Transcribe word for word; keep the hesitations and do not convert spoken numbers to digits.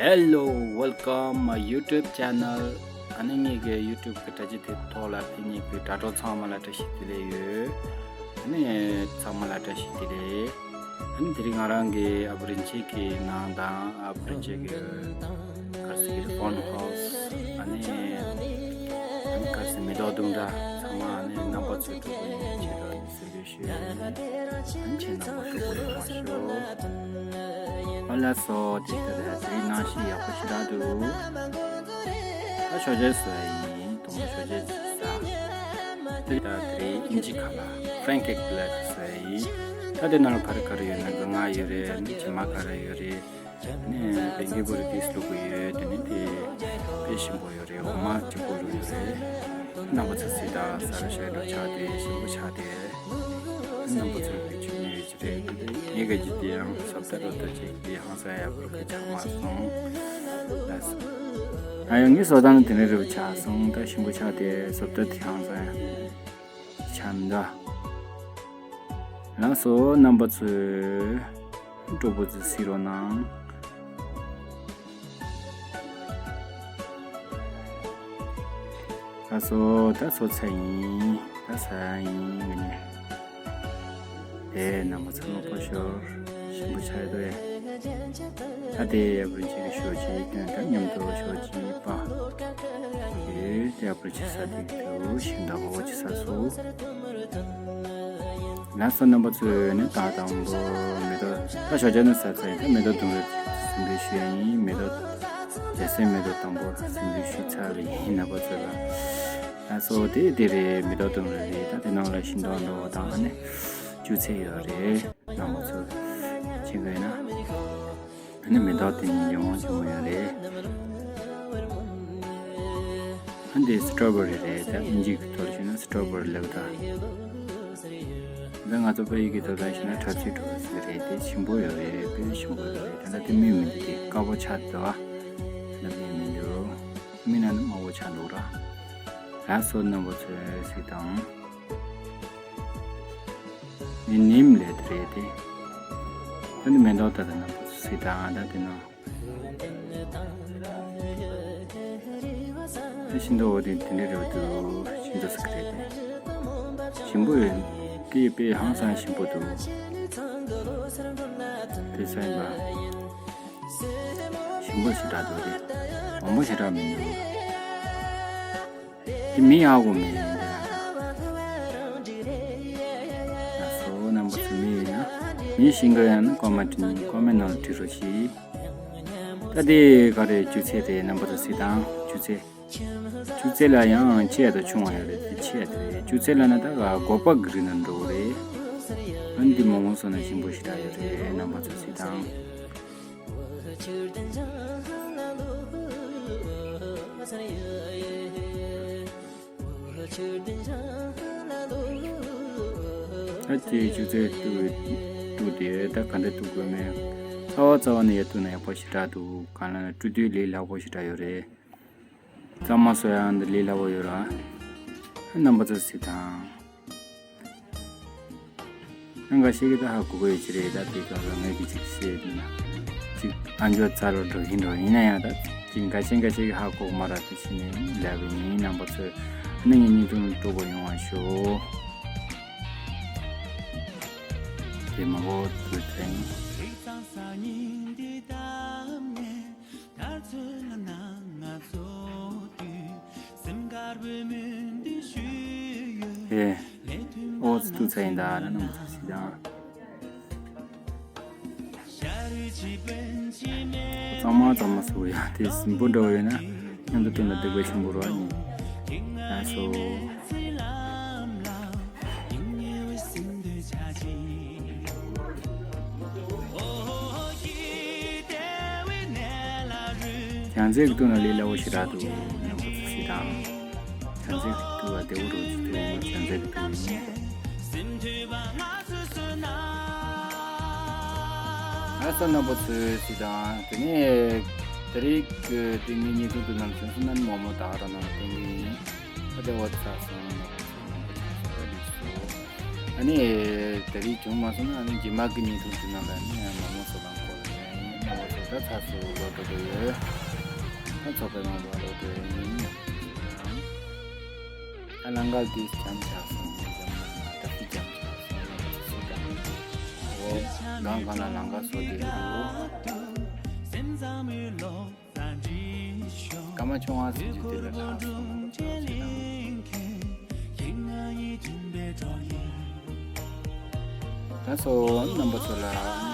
Hello, welcome my YouTube channel. ཨ་ནི་ངེད་ཀྱི་YouTube གི་དྲ་རྒྱ་དེ་ཐོག་ལ་ཕེབས་མཁན་གྱི་དྲ་གྲོགས་ཚང་མ་ལ་བཀྲ་ཤིས་བདེ་ལེགས་ཡོད། ཨ་ནི་ཚང་མ་ལ་བཀྲ་ཤིས་བདེ་ལེགས། ཨ་ནི་དེ་རིང་ང་རང་གི་ཨ་བུ་རིན་ཆེན་གྱི་ནང་དང་ཨ་བུ་རིན་ཆེན་གྱི་ག་རེ་ཟེར་གྱི་རེད། ཕོན་ཧའུ་སི། ཨ་ནི་ཨ་ནི་ག་རེ་ཟེར། མེ་ཏོག་ལྡུམ་ར་ཚང་མ་ཨ་ནི་རྣམ་པ་ཚོའི་ཐུགས་ཁུར་ཡིན་ཆེད་དུ་ཨ་ནི་སེམས་པའི་ཞུ་ཡ་ཡིན། ཨ་ནི་ཁྱེད་རྣམ་པ་ཐུགས་ཁུར་ཡོང་བ་ཞུ། ཨོ་ལགས་སོ། དེ་ལྟར་དེ་རིང་གནམ་གཤིས་ཡག་པོ་ཞེ་དྲག་འདུག་ད་ཞོགས་ཇ་བཟོ་ཡ་ཡིན། དུང་ཞོགས་ཇ་ཟ། དེ་ལྟར་དེ་རིང་དབྱིན་ཇི་ཁ་ལ་French egg plate བཟོ་ཡ་ཡིན། ད་དེ་ནང་ལ་ག་རེ་ག་རེ་ཡོད་ན། སྒང་ང་ཡོད་རེད། ཨ་ནི་ཇེ་མ་ག་རེ་ཡོད་རེད། ཨ་ནི་ལེན་གྱི་བོ་རི་ཏིས་བླུགས་ཀྱི་ཡོད། དེ་ནི་དེ་དཔེ་ཞིམ་པོ་ཡོད་རེད། འོ་མ་གཅིག་པོ་བླུགས་ཡོད་རེད། རྣམ་པ་ཚོ་གཟིགས་དང་། ཟ་ར་ཤ་ར་ཆགས་ཏེ་ཞིམ་པོ་ཆགས་ཏེ། རྣམ་པ་ཚོ་གི་ཆུ་ནི་ཡོད་ཀྱི་རེད། ངེད་ཀྱི་འཇིག་རྟེན་ཡང་སོབ་ད་རོ་ད་ཅིག་གི་ཧང་སང་ཡག་པོ་གི་ཆགས་མ་སོང་། ལགས་སོ། ཨ་ཡང་ངའི་བཟོ་སྟངས་དེ་འདྲ་རེད་པ། ཆགས་སོང་། ད་ཞིམ་པོ་ཆགས་ཏེ་སོབ་ད་དེ་ཧང་སང་ཡག་ཆགས་མི་འདུག་ལགས་སོ། རྣམ་པ་ཚོས་སྤྲོ་པོ་ཅིག་གཟིགས་རོགས་གནང་། ལགས་སོ། ད་ཚོ་ཚད་ཡིན། ད་ཟ་ཡིན་ངས་ནས། དེ་རྣམ་པ་ཚང་མ་ཕོ་ཤོར། ཞིམ་པོ་ཆགས་འདུག་ཨེ། ད་དེ་ཡ་བུན་ཅིག་གི་ཞོ་ཅིག་སྟོན། ད་མཉམ་དུ་ཞོ་ཅིག་པ། དེ་ཡ་བུན་ཅིག་ཟ། དེ་དུ་ཞིམ་ད་བོ་ཅིག་ཟ་སོ། ལགས་སོ། རྣམ་པ་ཚོས་ནི་ད་དང་པོ་མེ་ཏོག་ད་ཞོ་ཇ་ནི་ཟ་ཚར་ཡིན། ད་མེ་ཏོག་ལྡུམ་ར་ཅིག་སིམ་འཛུལ་ཞུ་ཡ་ཡིན། མེ་ཏོག་རྒྱ་སེ་མེ་ཏོག་དང་པོ་སིམ་འཛུལ་ཞུས་ཚར་བ་ཡིན། རྣམ་པ་ཚོ་ལ། ལགས་སོ། དེ་དེ་རེད། མེ་ཏོག་ལྡུམ་ར་རེད། ད་དེ་ནང་ལ་ཤིང་ཏོག་འགྲོ་བ་དང་ཨ་ནི་ཅུ་ཚེ་ཡོད་རེད། རྣམ་པ་ཚོ་ཤེས་དགོས་ན། ཨ་ནི་མེ་ཏོག་དེ་ཉིད་ཀྱང་མང་ཆེ་མོ་ཡོད་རེད། ཨ་འདི་སི་ཊོ་བེ་རི་རེད། ད་དབྱིན་ཇིའི་ཐོག་ལ་ཞུས་ན་སི་ཊོ་བེ་རི་ལབ་ད། ད་ང་ཚོ་ཕ་ཡུལ་གྱི་ཐོག་ལ་ཞུས་ན་ཁྲ་ཚིལ་བྲོ་བ་ཟེར་རེད། དེ་ཞིམ་པོ་ཡོད་རེད། དཔེ་ཞིམ་པོ་ཡོད་རེད། ད་ལྟ་དེ་སྨིན་མི་འདུག་དེ་དཀར་པོ་ཆགས་འདུག་ཨ། ད་སྨིན་མི་འདུག་སྨིན་ན་ནི་དམར་པོ་ཆགས་འདུག་ར། ལགས་སོ། རྣམ་པ་ཚོས་གཟིགས་དང་། འདི་ནིམ་ལབ་དེ་རེད་དེ། ད་འདི་མེ་ཏོག་ད་ལྟ་རྣམ་པ་ཚོས་གཟིགས་དང་། ད་དེ་ནང་། ཤིང་ཏོག་འོ་དེ་དེ་འདྲ་རེད་འདུག་ཤིང་ཏོག་ཟེར་གི་རེད་དེ། ཞིམ་པོ་རེད། དེ་དཔེ་ཧང་སང་ཞིམ་པོ་འདུག་དེ་ཚོ་ཡིན་པ། ཞིམ་པོ་ཞེ་དྲག་འདུག་དེ་མང་པོ་ཞེ་དྲག་མི་འདུག་དེ་མི་ཡག་པོ་མེད་ཡིན་དེ་ལ། ལགས་སོ། རྣམ་པ་ཚོ་མི་ཡིན་ན་མི་ཤེས་མཁན་ཡང་ན་ཀོ་མེན་ཊི་ནང་ཀོ་མེན་ཊི་ནང་ལ་བྲིས་རོགས་གྱིས། ད་དེ་ག་རེ་ཅུ་ཚེ་རེད། རྣམ་པ་ཚོ་གཟིགས་དང་། ཅུ་ཚེ། ཅུ་ཚེ་ལ་ཡང་ཆེ་ཡ་དང་ཆུང་བ་ཡོད་རེད། དེ་ཆེ་ཡ་དེ་རེད། ཅུ་ཚེ་ལ་ན་ད་ག་སྒོག་པ་གི་རིགས་ནང་འགྲོ་གི་རེད། ཨ་ནི་འདི་མོག་མོག་སོང་ན་ཞིམ་པོ་ཞེ་དྲག་ཡོད་རེད། རྣམ་པ་ཚོ་གཟིགས་དང་། ད་ཅི་ཅུ་ཚེ་བཏུ་བཏུ་དེ་ད་ག་འདྲ་བཏུ་དགོས་མེད། རྩ་བ་རྩ་བ་ནས་ཡར་བཏུ་ན་ཡག་པོ་ཞེ་དྲག་འདུག་གང་ལ་ན་བཀྲུ་དུས་ལས་སླ་པོ་ཞེ་དྲག་ཡོད་རེད། གཙང་མ་བཟོ་ཡག་འདི་ལས་སླ་པོ་ཡོད་ར། རྣམ་པ་ཚོ་གཟིགས་དང་། ཨ་འགའ་ཤས་ཀྱིས་ད་ཧ་གོ་གི་ཡོད་ཀྱི་རེད། ད་དེ་སྐབས་ལ་ངས་འདི་ཅིག་བཤད་ན་ཅིག་ཨ་མཆོག་རྩ་རུ་འགྲོ་གིན་འགྲོ། ཡིན་ན་ཡང་ད་ཅིག་འགའ་ཤས་འགའ་ཤས་ཀྱིས་ཧ་གོ་གི་མ་རེད། དེ་བྱས་ནས་ལབ་པ་ཡིན། རྣམ་པ་ཚོས་ཨ་ནི་ངའི་བརྙན་ཐུང་སྤྲོ་པོ་ཡོང་བ་ཤོག་དེ་མ་གོ་དུས་ཚོད་ཡིན། ཨེ། ཨོ་ཙི་ཏུ་ཚ་ཡིན་ད་ར་ནང་ཚ་སི་དང་། གཙང་མ་གཙང་མ་བཟོ་གི་ཡོད། དེ་སྲིན་པོ་འདྲ་བོ་ཡོད་ན་མཉམ་དུ་བཏུང་ན་སྡིག་པ་ཆེན་པོ་རེད་ཨ་ནི། ལགས་སོ། བྱང་རྩེ་གི་བཏུང་ན་ལས་སླ་པོ་ཞེ་དྲག་འདུག་རྣམ་པ་ཚོ་གཟིགས་དང་། བྱང་རྩེ་གི་བཏུང་བ་བདེ་པོ་འདུག་དེ་བྱང་རྩེ་གི་བཏུང་ཡིན། ལགས་སོ། རྣམ་པ་ཚོས་གཟིགས་དང་། དེ་ནས་དེ་རིང་གི་དེ་ངའི་བརྙན་ཐུང་དེ་ནང་བྱུང་སོང་ན་མོག་མོག་ད་ག་རང་ནང་ལ་གཏོང་གི་ཡིན། ད་ལྟ་བ་ཚ་སོང་། ཨ་ནི་དེ་རིང་བྱུང་མ་སོང་ན་ཨ་ནི་རྗེས་མ་གི་བརྙན་ཐུང་དེ་ནང་ལ་ནི་མོག་མོག་བཟོ་སྟངས་སྐོར་ལ་ཡང་ཡིན། རྣམ་པ་ཚོ་ ཚགས་སུ་ལོག་འགྲོ་གི་ཡོད། ད་ཚོགས་པའི་ནང་ལ་ལོག་འགྲོ་ཡིན། ཨ་ལང་ཀ་འདི་འཇམ་ཆགས་སོང་། འཇམ་ད་ཧྥི་འཇམ་ཆགས་སོང་། སུ་དང་། འོ། གང་གང་ལ་ལང་ཀ་བཟོ་བསྡད་ཀྱི་འདུག་སྐར་མ་ཆུང་བ་ཟེར་གྱི་དེ་ལ་ལྷག་སོང་། ད་སོ་རྣམ་པ་ཚོ་ལ།